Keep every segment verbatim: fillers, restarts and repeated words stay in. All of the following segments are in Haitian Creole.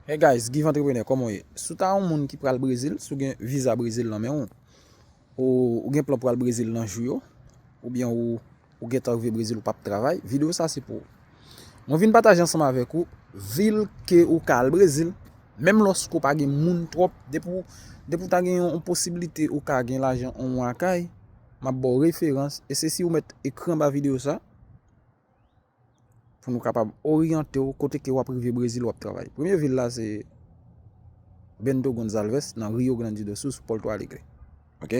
Hey guys, Give Entrepreneur, kòman w ye? Si w ta yon moun ki pral Brezil, si w gen viza Brezil nan men w, ou, ou gen plan pou al Brezil nan jou yo, oubyen ou, ou gentan rive Brezil, ou p ap travay, videyo sa se pou ou. Mwen vin pataje ansanm avèk ou vil ke ou ka al Brezil, menm lòske w pa gen moun twòp, depi w, depi w ta gen yon posiblite ou ka gen lajan yon mwa kay, m ap ba w referans, e se si ou mèt ekri anba videyo sa, pou nou kapab oryante w kote ke w ap rive Brezil w ap travay. Premye vil la se Bento Gonçalves nan Rio Grande do Sul sou Porto Alegre. Ok?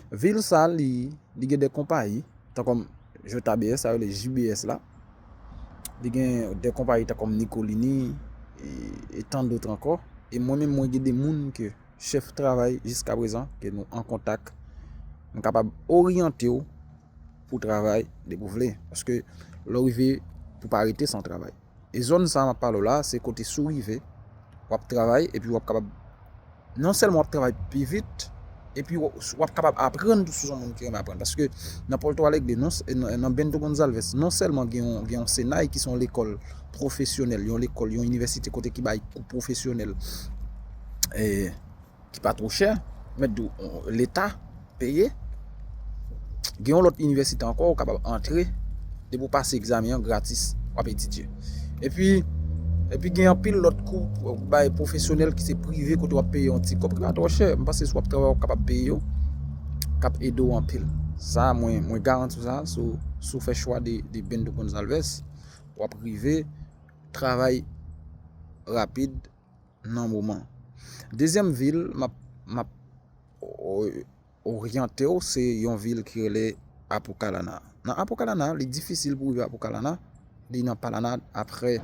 Vil sa li, li gen de konpayi, tankòm J B S, sa yo rele J B S la. Li gen de konpayi tankòm Nicolini e, e tant d'autres ankò. E mwen menm mwen gen de moun ke chèf travay jiska prezan, ke nou an kontak, m kapab oryante w pou travay depi w vle. Paske lè w rive, pou pa rete san travay. E zòn sa m ap pale w la, se kote si w rive, w ap travay, epi w ap kapab, non sèlman w ap travay pi vit, epi w, w ap kapab aprann tou si w se yon moun ki renmen aprann. Paske nan Porto Alegre, non, nan, nan Bento Gonçalves, non sèlman gen yon, gen yon Senai ki se yon lekòl pwofesyonèl, yon lekòl, yon inivèsite kote ki bay kou pwofesyonèl. E, ki pa twò chè, mèt di w, Leta peye. Gen yon lòt inivèsite ankò, ou kapab antre, depi w pase egzamen an gratis, w ap etidye. Epi, epi gen anpil lòt kou bay pwofesyonèl ki se prive kote w ap peye yon ti kòb ki pa twò chè. M panse si w ap travay, w ap kapab peye yo, k ap ede w anpil. Sa, mwen, mwen garanti w sa, si w, si w fè chwa de, de Bento Gonçalves, w ap rive travay rapid nan moman. Dezyèm vil m ap, m ap o-, oryante w, se yon vil ki rele Apucalana. Nan Apucalana, li difisil pou rive Apucalana. Li nan Palana, apre,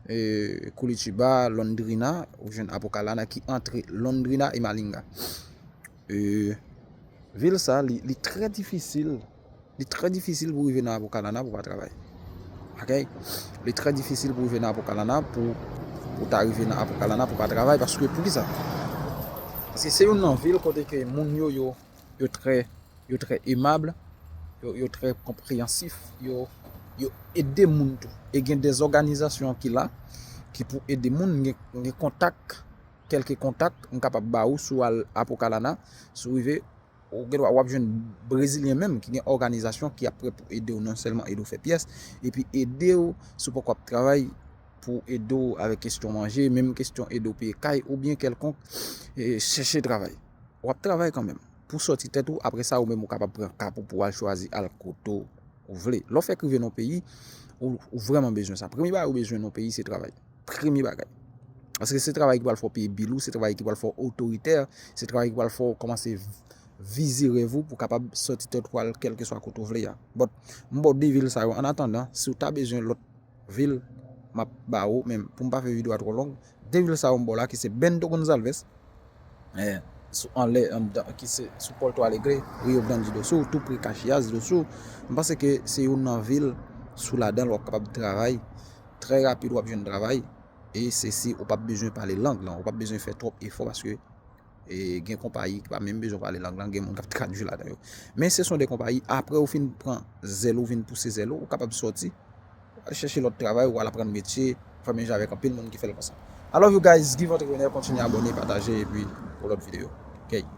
e, Curitiba, Londrina, ou jwenn Apucalana ki antre Londrina e Malinga. E, vil sa, li, li trè difisil. Li trè difisil pou rive nan Apucalana pou pa travay. Ok? Li trè difisil pou rive nan Apucalana pou, pou ta rive nan Apucalana pou pa travay. Paske, poukisa? Paske se youn nan vil kote ke moun yo, yo, yo trè, yo trè emab, yo, yo trè konpreyansif, yo, yo ede moun tou. E gen de òganizasyon ki la, ki pou ede moun, gen, gen kontak, kèlke kontak, m kapab ba ou si w al Apucalana, si w rive, ou gen dwa w ap jwenn Brezilyen menm ki gen òganizasyon ki ap prè pou ede w, non sèlman ede w fè pyès, epi ede w si w poko ap travay pou ede w avèk kesyon manje, menm kesyon ede w peye kay oubyen kèlkonk, e, chèche travay. W ap travay kanmenm. Pou sòti tèt ou, apre sa, ou menm ou kapab pran kap ou pou w al chwazi al kote w vle. Lè w fèk rive nan yon peyi, ou, ou vrèman bezwen sa. Premye bagay ou bezwen nan yon peyi, se travay. Premye bagay. Paske se travay ki pral fè w peye bil ou, se travay ki pral fè w otoritè, se travay ki pral fè w kòmanse v-, vize rèv ou pou kapab sòti tèt ou al kèlkeswa kote w vle a. But, m ba w de vil sa yo. Annatandan, si w ta bezwen lòt vil, m ap ba ou, men pou m pa fè videyo a twò long, de vil sa yo m ba w la ki se Bento Gonçalves, eh, sou anlè, anndan, ki se sou Porto Alegre, Rio Grande do Sul, tou pre Caxias do Sul. M panse ke se youn nan vil sou ladan l w ap kapab travay trè rapid, w ap jwenn travay, e se si ou p ap bezwen pale lang lan, ou p ap bezwen fè twòp efò paske, e, gen konpayi ki pa menm bezwen pale lang lan, gen moun k ap tradui ladan yo. Men se son de konpayi, apre ou fin pran zèl ou, vin pouse zèl ou, ou kapab sòti, al chèche lòt travay, ou al aprann metye, fè menm jan avèk anpil moun ki fè l konsa. I love you guys, Give Entrepreneur, kontinye abòne, pataje, epi pou lòt videyo. Ok.